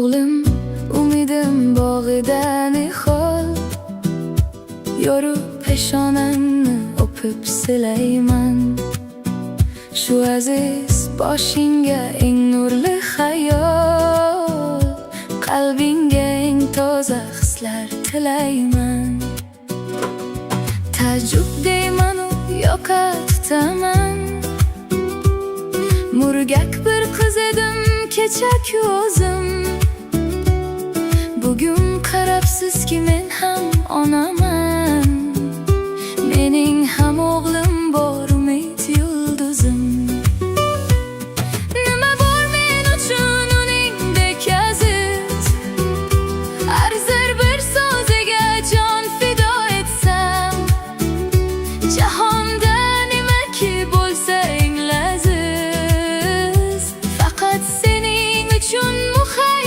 O'g'lim, umidim bog'ida nihol. Yorib peshonangni o'pib silayman. Shu aziz boshingga eng nurli xayol, qalbingga eng toza hislar tilayman. Taajjub deymanu yoqa tutaman. Murgak bir qiz edim kecha-ku o'zim.